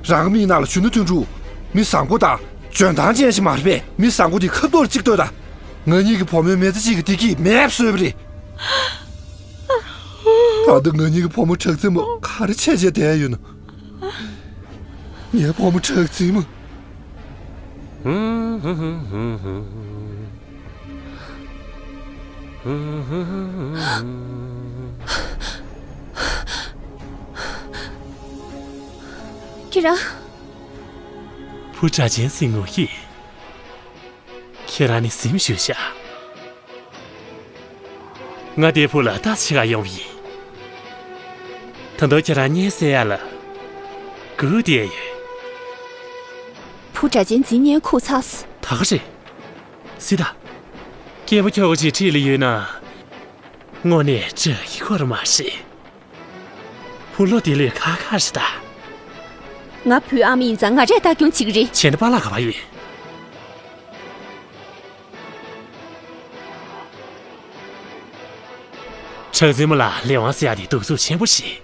རང་གི་མིག་ནང་ལ་གཞོན་ནུ་དོན་གྲུབ་མི་བཟང་པོ་དང་འཇོན་ཐང་ཅན་ཞིག་མ་རེད་པས། མི་བཟང་པོ་དེ་ཁ་ཐོར་གཅིག་ལྟོས་དང་། ང་གཉིས་ཀྱི་བུ་མོའི་མི་ཚེ་གཅིག་གི་བདེ་སྐྱིད་མེད་པ་བཟོས་པ་རེད། ད་ལྟ་ང་གཉིས་ཀྱི་བུ་མོ་གྲགས་འཛིན་མ་ག་རེ་བྱས་བྱས་བསྡད་ཡོད་ན། ངའི་བུ་མོ་གྲགས་འཛིན་མ། ཁྱེད་རང་། བུ་སྒྲ་གཅན་འཛིན་ངོ་ཤེས། ཁྱེད་རང་ནི་གཟིམ་བཞུགས་ཤག་ང་དེ་བུ་ལ་ལྟ་ཆེ་ག་ཡོང་བ་ཡིན། ད་དུང་ཁྱེད་རང་སྙན་གསན་ཡ་ལ་སྒུག་བསྡད་ཡོད། བུ་སྒྲ་གཅན་འཛིན་ཉན་ཁུག་ཚར། ད་ག་རེད། སི་ད། སྐྱེས་བུ་ཁྱོ་ག་ཅིག་འཁྲིས་ལ་ཡོད་ན། དངོས་གནས་དྲག་གི་ཁོ་ར་མ་རེད། བུ་ལོ་དེ་ལོས་ཁ་ཁ་རེད་ད། ང་བུའི་ཨ་མ་ཡིན་ཙང་ང་རས་ལྟ་སྐྱོང་བྱེད་ཀྱི་རེད། བྱས་ན་པཱ་ལགས་ག་པར་ཡོད། གྲགས་འཛིན་མ་ལ་ལས་དབང་ཟེར་ཡ་དེ་གདུག་རྩུབ་ཆེན་པོ་ཞིག་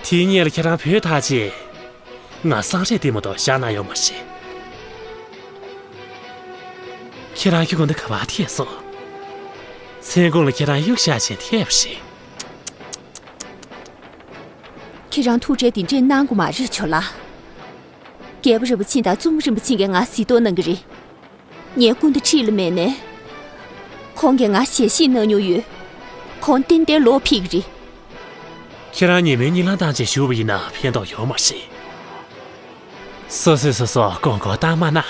དེའི་སྔོན་ལ་ཁྱེད་རང་བུད་ཐག་ཆོད། ང་སང་རས་དེ་མ་གཏོགས་བཞག་གནང་ཡོད་མ་རེད། ཁྱེད་རང་ཁྱོ་ག་འདི་ག་པར་ཐད་སོང་། མཚན་གུང་ལ་ཁྱེད་རང་གཡུག་བཞག་བྱས་ཐད་པ་རེད། ཁྱེད་རང་ཐུགས་ཁྲལ་དེ་འདྲས་གནང་དགོས་མ་རེད་ཇོ་ལགས། རྒྱལ་པོ་རིན་པོ་ཆེ་དང་བཙུན་མོ་རིན་པོ་ཆེ་གིས་ང་གཟིགས་རྟོག་གནང་གི་རེད། ངའི་སྐུ་མདུན་འཁྲིས་ལ་མེད་ནའི། ཁོང་གིས་ང་ཞལ་བཞེས་གནང་མྱོང་ཡོད། ཁོང་ཏན་ཏན་ལོག་ཕེབས་ཀྱི་རེད། ཁྱེད་རང་ཉི་མའི་གཉིད་ལམ་བཏང་བྱས་བཞུགས་པ་ཡིན་ན་ཕན་ཐོགས་ཡོད་མ་རེད། སོ་སོས་སོ་སོ་དགོངས་སྐོར་བཏང་མ་གནང་།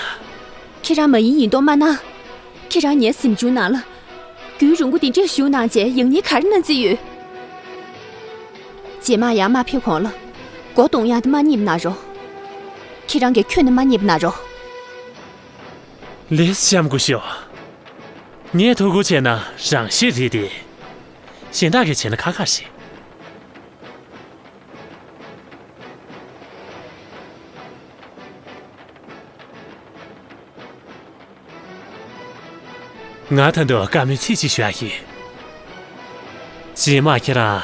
ཁྱེད་རང་མ་ཡིན་ཡིན་མདོག་མ་གནང་། ཁྱེད་རང་ངའི་གཟིམ་ཆུང་ནང་ལ་རྒྱུན་རིང་པོ་དེ་འདྲས་བཞུགས་གནང་བྱས་ཡང་སྙིང་ག་རེ་གནང་རྩིས་ཡོད། རྗེས་མ་ཡར་མ་ཕེབས་གོང་ལ་སྒོ་རྡུང་ཡག་དེ་མ་རྙེད་ན་རོགས། ཁྱེད་རང་གིས་ཁྱོན་ནས་མ་རྙེད་ན་རོགས། ལེགས་སོ། བྱམས་སྐུ་ཞབས། ངས་ཐུགས་ཁུར་བྱས་ན་རང་ཤེད་རེད་དེ། གཞན་དག་གིས་བྱས་ན་ཁག་ཁག་རེད། ང་ད་དུང་བཀའ་མོལ་ཚིག་གཅིག་ཞུ་ཡག་ཡིན། རྗེས་མ་ཁྱེད་རང་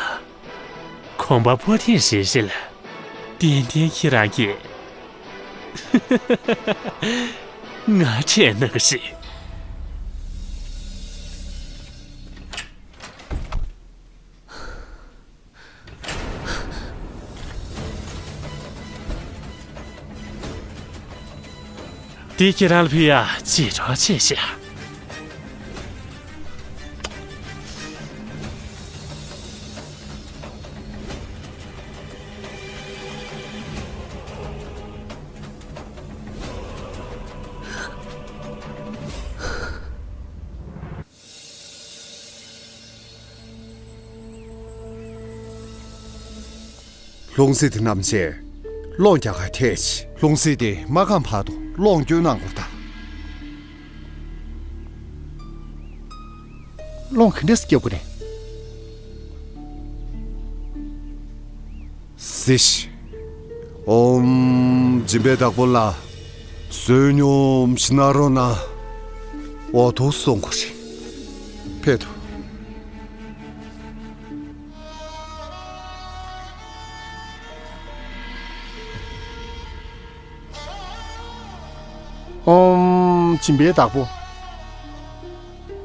གོམ་པ་སྤོ་ཐེངས་རེ་རེ་ལ། ཏན་ཏན་ཁྱེད་རང་གིས་ང་ཁྲིད་གནང་གི་རེད། འདི་ཁྱེད་རང་ལ་ཕུལ་ཡག་ཅིག་གྲོགས་བྱས་ཤག་ལྷུང་བཟེད་དེ་བསྣམས་བྱས། སློང་རྒྱག་ག་ཐད་ཅིག་ལྷུང་བཟེད་དེ་མ་གང་བར་དུ་སློང་སྐྱོན་གནང་དགོས་ད། སློང་ག་འདྲས་སྐྱོབ་དགོས་རེད། སྲིད་ཞི། ཨོམ། སྦྱིན་པའི་བདག་པོ་ལ། བསོད་སྙོམས་ཤིག་གནང་རོགས་གནང་། འོ་དུ་སོང་གོ་ཤིག་ཕེབས་དུ། ཨོམ། སྦྱིན་པའི་བདག་པོ།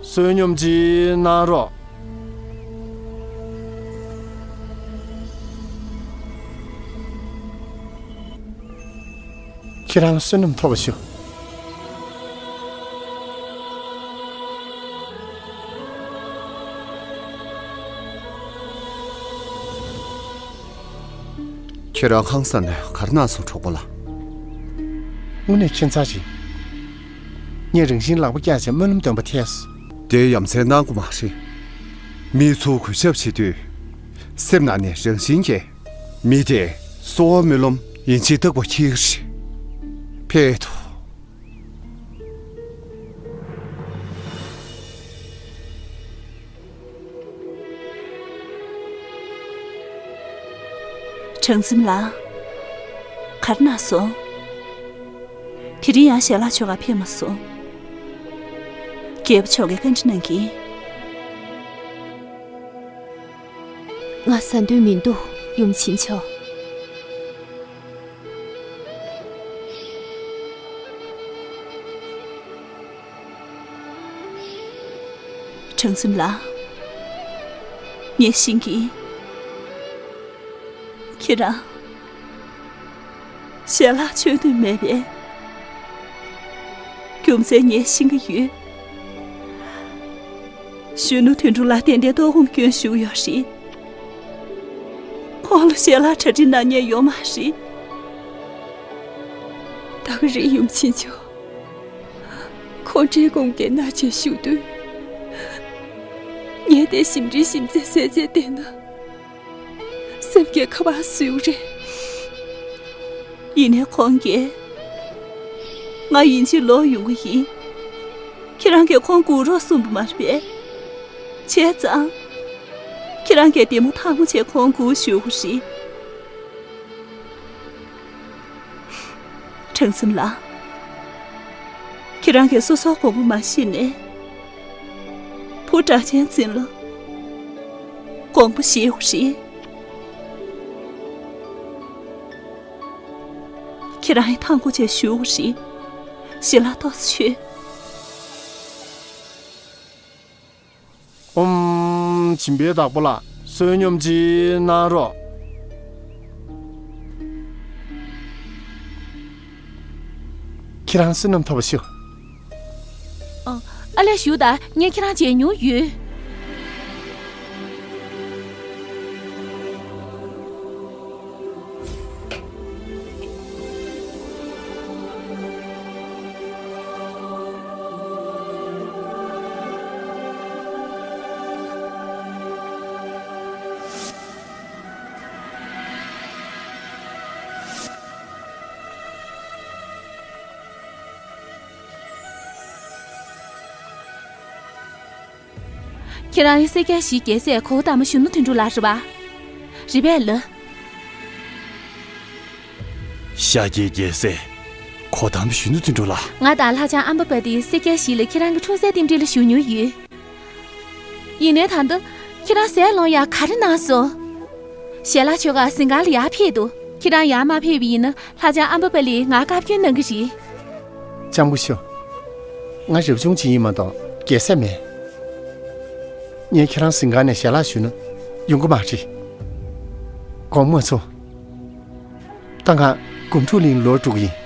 བསོད་སྙོམས་ཅིག་གནང་རོགས། ཁྱེད་རང་བསོད་ནམས་ཐོབ་པ་ཞུ། ཁྱེད་རང་ཁང་གསར་ནས་ག་རེ་གནང་སོང་གྲོགས་པོ་ལགས། དངོས་གནས་ཁྱད་མཚར་ཅིག་ངས་རང་བཞིན་ལག་པ་བཀྱགས་བྱས་སྨོན་ལམ་འདོན་པ་ཐལ་སོང་། དེ་ཡ་མཚན་གནང་དགོས་མ་རེད། མི་ཚོ་གུས་ཞབས་བྱེད་དུས། སེམས་ནང་ནས་རང་བཞིན་གྱིས། མི་དེ་གསོལ་བ་སྨོན་ལམ་ཡིན་གཅིག་ལྟ་བུ་འཁྱེར་གྱི་རེད། ཕེབས་དུ། གྲང་ཟིམ་ལགས། ག་རེ་གནང་སོང་། དེ་རིང་ཡང་ཞལ་ལག་མཆོད་གར་ཕེབས་མ་སོང་། རྒྱལ་པོ་མཆོག་གིས་བཀའ་འདྲི་གནང་གིན། ང་ཟ་འདོད་མི་འདུག་ཡུམ་ཆེན་མཆོག་གྲང་ཟིམ་ལགས། ངས་ཤེས་ཀྱི། ཁྱེད་རང་ཞལ་ལག་མཆོད་འདོད་མེད་པས། རྒྱུ་མཚན་ངས་ཤེས་ཀྱི་ཡོད། གཞོན་ནུ་དོན་གྲུབ་ལགས་ཏན་ཏན་ལྟོགས་སྐོམ་སྐྱོན་ཞུགས་ཡོད་རེད། ཁོང་ལ་ཞལ་ལག་གྲ་སྒྲིག་གནང་མཁན་ཡོད་མ་རེད། ད་ག་རེད་ཡུམ་ཆེན་མཆོག་ཁོང་འདྲེ་སྒོམ་མཁན་ན་ཆེ་ཞུ་དུས། ངས་དེ་ཞིམ་འདྲི་ཞིམ་ཚད་ཟས་བཅད་བསྡད་ན། སེམས་ཀྱི་ཁ་པར་བཟོས་རེད། ཡིན་ནའི་ཁོང་གིས། ང་ཡིན་གཅིག་ལོག་ཡོང་གི་ཡིན། ཁྱེད་རང་གིས་ཁོང་སྒུག་རོགས་གསུངས་པ་མ་རེད་པས། བྱས་ཙང་། ཁྱེད་རང་གིས་བདེ་མོ་ཐང་མོ་བྱས་ཁོང་སྒུག་བཞུགས་རེད། གྲང་ཟིམ་ལགས། ཁྱེད་རང་གིས་སོ་སོའི་དགོངས་པ་མ་བཞེས་ནས། བུ་སྒྲ་གཅན་འཛིན་ལ་དགོངས་པ་བཞེས་དགོས་རེད། ཁྱེད་རང་ཡང་ཐང་སྒུག་བྱས་བཞུགས་དགོས་རེད། ཞལ་ལག་ཏོག་ཙམ་མཆོད། ཨོམ། སྦྱིན་པའི་བདག་པོ་ལགས་བསོད་སྙོམས་ཅིག་གནང་རོགས། ཁྱེད་རང་བསོད་ནམས་ཐོབ་པ་ཞུ། ཨ། ཨ་ལས། བཞུགས་དང་། ངས་ཁྱེད་རང་མཇལ་མྱོང་ཡོད། ཁྱེད་རང་ཡང་སེར་སྐྱའི་གཞིས་རྒྱལ་སྲས་གོའུ་ཏམ་གཞོན་ནུ་དོན་གྲུབ་ལགས་རེད་པ། རེད་པས་ལགས། ཤཱཀྱའི་རྒྱལ་སྲས་གོའུ་ཏམ་གཞོན་ནུ་དོན་གྲུབ་ལགས། ང་དང་ལྷ་ལྕམ་ཨམ་བ་པ་ཏི་སེར་སྐྱའི་གཞིས་ལ་ཁྱེད་རང་གི་འཁྲུངས་སའི་རྟེན་འབྲེལ་ལ་བཞུགས་མྱོང་ཡོད། ཡིན་ནའི་ད་ལྟ་ཁྱེད་རང་ཟས་སློང་ཡག་ག་རེ་གནང་སོང་། ཞལ་ལག་མཆོད་གར་གཟིམ་ཁང་ལ་ཡར་ཕེབས་འདུག་ཁྱེད་རང་ཡར་མ་ཕེབས་པ་ཡིན་ན་ལྷ་ལྕམ་ཨམ་བ་པ་ལིས་ང་བཀའ་བཀྱོན་གནང་གི་རེད། ལྕམ་སྐུ་ཞབས། ང་རབ་བྱུང་ཅིག་ཡིན་མ་གཏོགས་རྒྱལ་སྲས་མེད། ངས་ཁྱེད་རང་གཟིམ་ཁང་ནས་ཞལ་ལག་ཞུས་ན་ཡོང་གི་མ་རེད། དགོངས་པ་མ་ཚོམ། ད་ང་སྒོམ་སྒྲུབ་གླིང་ལོག་འགྲོ་གི་ཡིན།